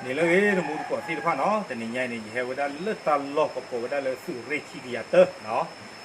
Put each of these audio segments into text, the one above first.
န့ၣ်လၢအဂ့ၤ တမူတကိးသ့ၣ်တဖၣ်နီၤ, တနံၤညါအံၤန့ၣ် ယဟဲဝဲဒၣ်လၢတၢ်လီၢ်ကပီၤဝဲဒၣ်လၢသုးရ့ၣ်ခံကယၤတၢ,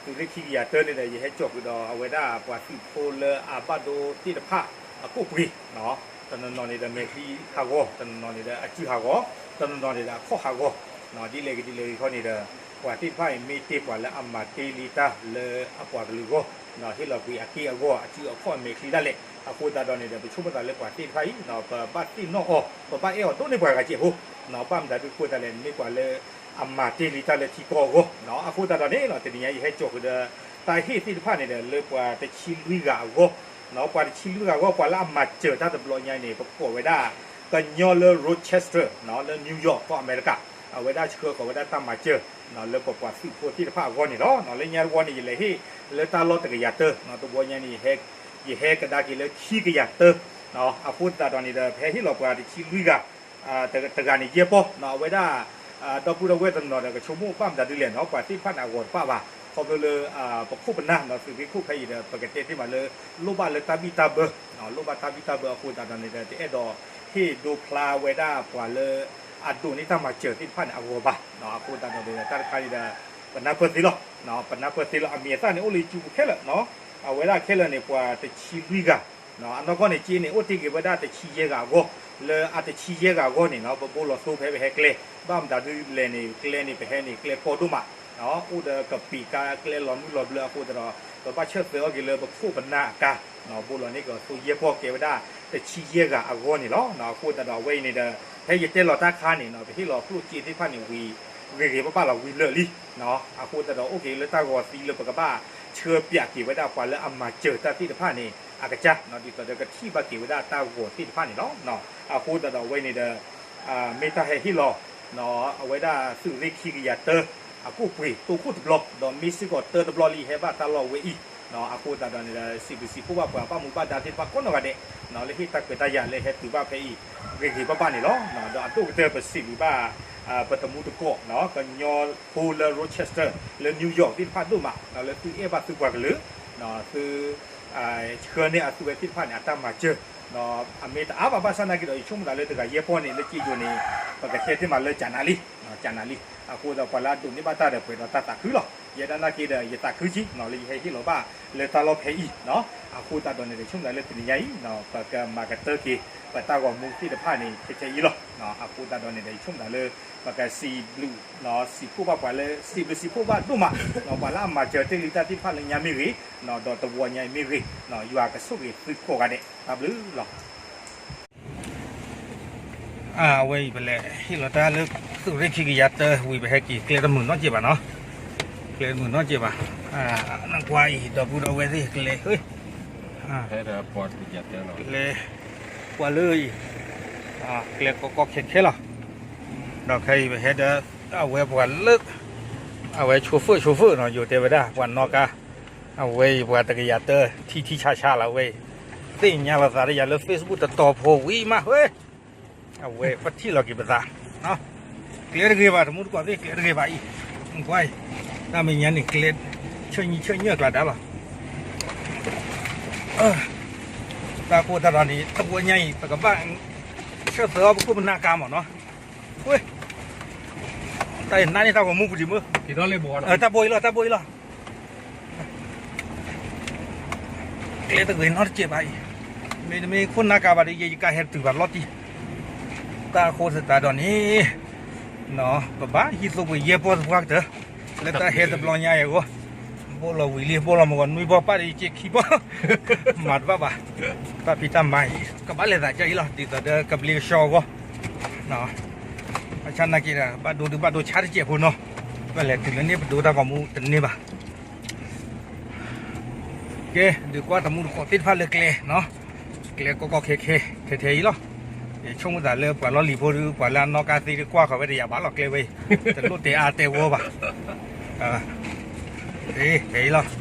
သုးရ့ၣ်ခံကယၤတၢန့ၣ်ဒီး ယဟဲစိာ်ဃုာ်ဒီးအဝဲဒၣ်ပှၤသုးဖိလၢအဘၣ်ဒိသ့ၣ်တဖၣ်အကိၣ်ပှ့ၤ, တနီၤနီၤန့ၣ်ဒီးမဲာ်ချံဟးဂီၤ, တနီၤနီၤန့ၣ်ဒီးအစုဟးဂီၤ, တနီၤနီၤန့ၣ်ဒီးအခီၣ်ဟးဂီၤ, ဒ်လဲၣ်ဂ့ၤဒ်လဲၣ်ဂ့ၤခီန့ၣ်ဒီး ပှၤသ့ၣ်တဖၣ်အံၤမ့ၢ်တ့ၢ်ပှၤလၢအမၤတ့ၢ်လံတၢ်လၢအပှၤကလုာ်အဂီၢ်, ဟ့ၣ်လီၤကွံာ်အက့ၢ်အဂီၤအစုအခီၣ်အမဲာ်ချံဒၣ်လဲာ်, အဃိသတးဒီးန့ၣ်ဒီး ပဆိကမိၣ်သးလၢပှၤသ့ၣ်တဖၣ်အံၤ ပဘၣ်သ့ၣ်နီၣ်အီၤ, ပဘၣ်အဲၣ်အီၤဒိၣ်န့ၢ်ပှၤဂၤစဲးဖိ, ဘၣ်မတၤဒုးဃိသတးလဲၣ် မ့ၢ်ပှၤလၢအမၤတ့ၢ်လံတၢ်လၢထံကီၢ်အဂီၢ်, အဃိသတးဒီးန့ၣ် တနံၤညါအံၤ ယဟဲစိာ်ဃုာ်ဒီး တၢ်ဟ့ၣ်သ့ၣ်တဖၣ်န့ၣ်ဒီး လၢပှၤတဆံလွံၢ်ဂၤအဂီၢ်, ပှၤတဆံလွံၢ်ဂၤအဂီၢ် ပှၤလၢအမၤစၢၤတၢ်တဘျီညါအံၤန့ၣ် ပကိးဝဲဒၣ် ကညီလၢ Rochester လၢ New York ကီၢ်အမဲရကၤ, အဝဲဒၣ်ဆှၢဃီၤဝဲဒၣ်တၢ်မၤစၢၤ လၢပပှၤသုးဖိသ့ၣ်တဖၣ်အဂီၢ်န့ၣ်လီၤ. လၢညါတဝီန့ၣ် ယလဲၤဟ့ၣ်လၢတၢ်လီၢ်တကယၤတၢ, တဝီညါန့ၣ် ယဟဲကဒါက့ၤလၢခံကယၤတၢ, အဃိသတးဒီးန့ၣ်ဒီး ပဟဲဟ့ၣ်လီၤပှၤတဆံလွံၢ်ဂၤ တဂၤန့ၣ်ယဲၢ်ပီၢ်, အဝဲဒၣ် ဒီပုၢ်ဒီဝဲၢ်တနီၤဒီး ကဆိကမိၣ်ဘၣ်မတၤဒ်လဲၣ်နီၤ, ပှၤသ့ၣ်တဖၣ်န့ၣ် အဂီၤတဘၣ်ဘၣ်, ခီဖျိလၢ ပခိၣ်ပနၢ်နီၤ သုးရ့ၣ်ခိၣ်ဖဲအံၤဒီး ပကတဲတ့ၢ်မးလၢ လိၣ်ဘၣ်လၢတၢ်ဘံၣ်တၢ်ဘၢ, လိၣ်ဘၣ်တၢ်ဘံၣ်တၢ်ဘၢအဃိသတးဒီးန့ၣ်ဒီး တအဲၣ်ဒိးဟ့ၣ်ဒိဖျါဝဲဒၣ်ပှၤလၢ အဒိးန့ၢ်တၢ်မၤစၢၤသ့ၣ်တဖၣ်န့ၣ် အဂီၤဘၣ်, အဃိသတးဒီး တၢ်တခါန့ၣ်ဒီး ပနၢ်ပၢၢ်သ့လီၤ, ပနၢ်ပၢၢ်သ့လီၤ, အမံၤအသၣ်န့ၣ် အိၣ်လၢယစုပူၤခဲလၢာ်, အဝဲဒၣ်ခဲလၢာ်န့ၣ် ပှၤတဆံလွံၢ်ဂၤ အနီၢ်ကီၢ်န့ၣ် က့န့ၣ် အိၣ်တ့ၢ်က့ၤဝဲဒၣ်တဆံယဲၢ်ဂၤအဂီၢ်, လၢအတဆံယဲၢ်ဂၤအဂီၢ်န့ၣ်နီၤ ပဘိလီၤသိဖဲပဟဲကျဲ, ဘၣ်မတၤဒ်လဲၣ်န့ၣ် ကျဲန့ၣ် ပဟဲန့ၣ် ကျဲကီဒိၣ်မး, အိၣ်ဒီးကပံာ်ကါကျဲလီၤမုၢ်လီၤဘျၢအဃိသတးဒီး ပဘၣ်ဆၢၣ်သၢအီၤက့ၤလၢပခိၣ်ပနၢ်အကါ, ဘိလီၤန့ၢ်က့ၤအီၤသိယဲၢ်ပီၢ်ကဲဝဲဒၣ်တဆံယဲၢ်ဂၤအဂီၢ်န့ၣ်လီၤ. အဃိသတးဒီးအဝဲအံၤန့ၣ်ဒီး ဖဲယတဲလီၤတၢ်ခါန့ၣ်နီၤ ပဟ့ၣ်လီၤကျိၣ်စ့သ့ၣ်တဖၣ်န့ၣ်ဝံၤ ဂ့ၤဂ့ၤဘၣ်ဘၣ်လီၤဝံၤလၢာ်လံ အဃိသတးဒီး အိၣ်က့ၤလၢတၢ်ဂီၤသံလၢပကဘၣ်ဆှၢပၠးက့ၤဝဲဒၣ်ပှၤလၢအမၤစၢၤတၢ်သ့ၣ်တဖၣ်န့ၣ် အကစၢ် ဒ်သိးဒီးကထံၣ်ဘၣ်က့ၤဝဲဒၣ်တၢ်ဂီၤသ့ၣ်တဖၣ်န့ၣ်လီၤ. အဃိသတးဒီးအဝဲန့ၣ်ဒီး မ့ၢ်တၢ်ဟဲဟ့ၣ်လီၤ အဝဲဒၣ်သုးရ့ၣ်ခံကယၤတၢ အကိၣ်ပှ့ၤတိခိၣ်တဘျီ ဒီးမ့ၢ်စ့ၢ်ကီးတၢတဘျီလံဟဲဘၣ်တၢ်လီၢ်ဝဲအံၤ, အဃိသတးဒီးန့ၣ်ဒီး စံးဘျုးစံးဖှိၣ်ဘၣ်ပှၤဘၣ်မူဘၣ်ဒါသ့ၣ်တဖၣ်ကိးနီၢ်ဂၤဒဲး လၢဟ့ၣ်တၢ်ခွဲးတၢ်ယာ်လၢဟဲတုၤဘၣ်ဖဲအံၤ ဂ့ၤဂ့ၤဘၣ်ဘၣ်န့ၣ်လီၤ. ဒီးအဒိၣ်ကတၢၢ်ပစံးဘျုးဘၣ် ပတမူတကိး ကညီဖိလၢ Rochester လၢ New York သ့ၣ်တဖၣ်ဒိၣ်မး လၢသုအဲၣ်ဘၣ်သုပှၤကလုာ် သု ဆှၢန့ၢ်အသုဝဲသ့ၣ်တဖၣ်န့ၣ် အတၢ်မၤစၢၤ အမ့ၢ်တအါဘၣ်ဘၣ်ဆၣ်နာ်က့ဒီး ယဆိကမိၣ်သးလၢတဂၤယဲၢ်ပီၢ်န့ၣ် လၢက့ယိၤန့ၣ် ပကတဲတ့ၢ်မးလၢကနးလံ ကနးလံ အဃိသတးပှၤလၢအဒိးန့ၢ်ဘၣ်တၢ်ဒီးပှဲၤဒီးတၢ်သးခုလီၤ. ယဲဒၣ်နာ်က့ဒီး ယသးခုကံလၢယဟဲဟ့ၣ်လီၤဘၣ်လၢတၢ်လီၢ်ဖဲအံၤ အဃိသတးဒီးန့ၣ်ဒီး ယဆိကမိၣ်သးလၢတနံၤညါအံၤ ပကမၤကတၢၢ်က့ၤ ပတၢ်ဂီၤမူသ့ၣ်တဖၣ်န့ၣ် ခဲခဲအံၤလီၤ. အဃိသတးဒီးန့ၣ်ဒီး ယဆိကမိၣ်သးလၢ ပကစံးဘျုး စံးဖှိၣ်ဘၣ်ပှၤလၢ စံးဘျုးစံးဖှိၣ်ဘၣ်ဒိၣ်မး ပှၤလၢအမၤစၢၤတ့ၢ်လံတၢ်သ့ၣ်တဖၣ်လၢညါမ့ၢ်ဂ့ၤ ဒီးတဝီညါအံၤမ့ၢ်ဂ့ၤ ယွၤကဆိၣ်ဂ့ၤသုကိးဂၤဒဲး တၢ်ဘျုးလီၤ. အဝဲအံၤပလဲၤဟ့ၣ်လီၤတၢ်လၢ သုးရ့ၣ်ခံကယၤတၢဝံၤ ပဟဲက့ၤကျဲတမုာ်နီတစဲးဘၣ်နီၤ, ကျဲတမုာ်နီတစဲးဘၣ်, နကွၢ်အံၤ ဒီပုၢ်ဒီဝဲၢ်သ့ၣ်ကျဲ ကျဲ ပှၤလၢအံၤ ကျဲကီကီခဲခဲလီၤ, ဒီးခဲအံၤပဟဲဒီး အဝဲပှၤလၢ အဝဲ chauffeur chauffeur နီၤ ယိၤတဲဝဲဒၣ် ပှၤနီၣ်ကါ အဝဲအံၤပှၤတကယၤတၢ ထံထံဆးဆးလီၤ အဝဲအံၤ သ့ၣ်ညါလီၤသးဒီးယၤလၢ Facebook တတီၤဖိဝံၤမး ဟဲ အဝဲပထံၣ်လီၤက့ၤပသး, ကျဲတဂ့ၤဘၣ် တမူတကိးသ့ၣ် ကျဲတဂ့ၤဘၣ်အံၤ, ကွၢ်အံၤ တၢ်မဲာ်ညါန့ၣ် ကျဲ ဆၢညံဆၢညၢၣ်ကျါဒါလီၤ, တၢ်ကိၢ်တၢ်ဒီးန့ၣ် တဝီညါအံၤ ပကဘၣ် ဆၢၣ်သၢအီၤပခိၣ်ပနၢ်ကါမးနီၤ, တၢ်အံၤနးန့ၢ်တၢ်ဂီၤမူပူၤဒံးမ့ၢ်, တၢ်ဘိအံၤလီၤ တၢ်ဘိအံၤလီၤ ကျဲတဂ့ၤနီတစဲးဘၣ်အံၤ, မ့တမ့ၢ်ခိၣ်နၢ်ကါဘၣ်ဒီး ယဲယကါဟဲတုၤဘၣ်လီၤတံၢ်, တၢ်အဃိသတးဒီးန့ၣ် ပဘၣ်ဟံးသိပှ့ၤယဲၢ်ပီၢ်သပှၢ်ကတၢၢ် လၢတၢ်ဟဲတဘျီညါအံၤအဂီၢ်, ဘိလီၤဝံၤလံ ဘိလီၤမုၢ်ဂီၤနွံပီၢ် ပၣ်ဒီးယက့ခံပီၢ်, မၤတဘၣ်ဘၣ်, တၢ်ဖံးတၢ်မၤအံၤ ကဘၣ်လဲၤသးကါအံၤလီၤ ဒ်သိးဒီးကဘျ့ကဆှီအဂီၢ် ဘၣ်ဆၣ်နာ်က့ဒီး ဘၣ်ဒိဒုးဘၣ်ဒိဆါတစဲးဖိနီၤ, ပလဲၤတုၤလၢန့ၣ်ပဒိတၢ်ဂီၤမူတန့ၢ်ဘၣ်, ကဲ ဒုးကွၢ်တမူတကိးသ့ၣ်တဖၣ်လၢကျဲနီၤ, ကျဲကီကီခဲခဲ ထဲထဲအံၤလီၤ, ယဆိကမိၣ်သးလၢပှၤလီၢ်လံၤဖိဒီး ပှၤလၢအနီၣ်ကါသ့ဒီး ကွၢ်ဃီၤဝဲတယာ်ဘၣ်လီၤ ကျဲဝဲအံၤ, တလိၣ်တဲအါတဲဝီဘၣ်, ဖဲအံၤလီၤ